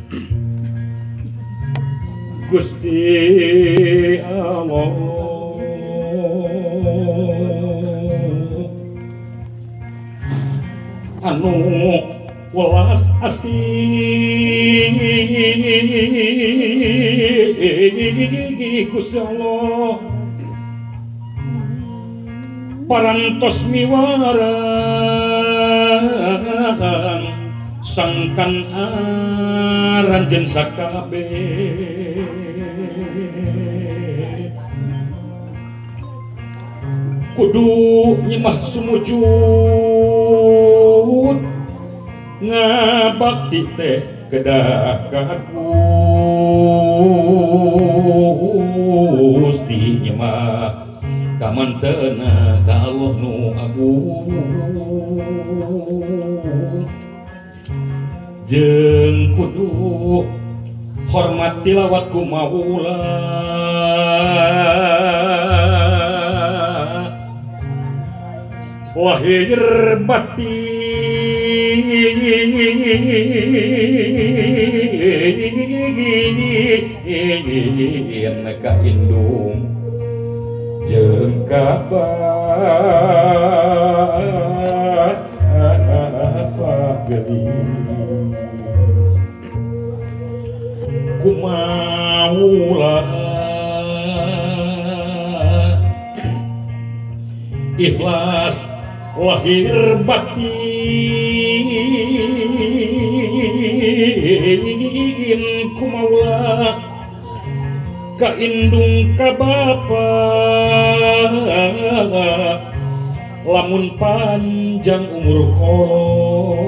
Gusti Allah anu welas asih Gusti Allah parantos miwarang sangkan aranjeun sakabeh kudu nyemah sumujud ngabakti teh kedah ka Gusti nyemah kamantena ka Allah nu agung jeung kudu hormat tilawat ku maula lahir batin ka indung jeung ka bapa geulis kumaula ikhlas lahir batin kumaula ka indung ka bapa lamun panjang umur kolot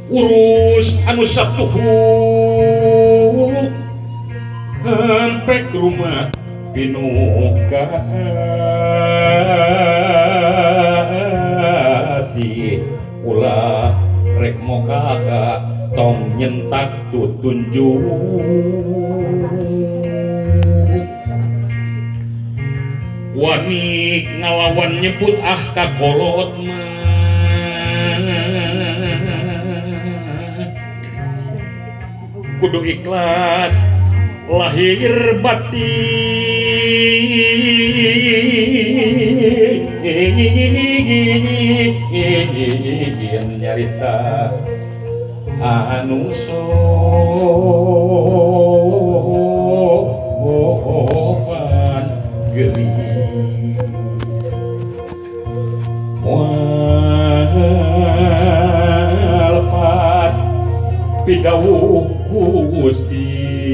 urus anu satuhu hempek rumah pinuh kasih ulah rek mokaha tong nyentak tutunjuk wani ngalawan nyebut ah kakolot mah kudu ikhlas lahir batin nyarita anu sopan geulis moal lepas pidawuh Gusti.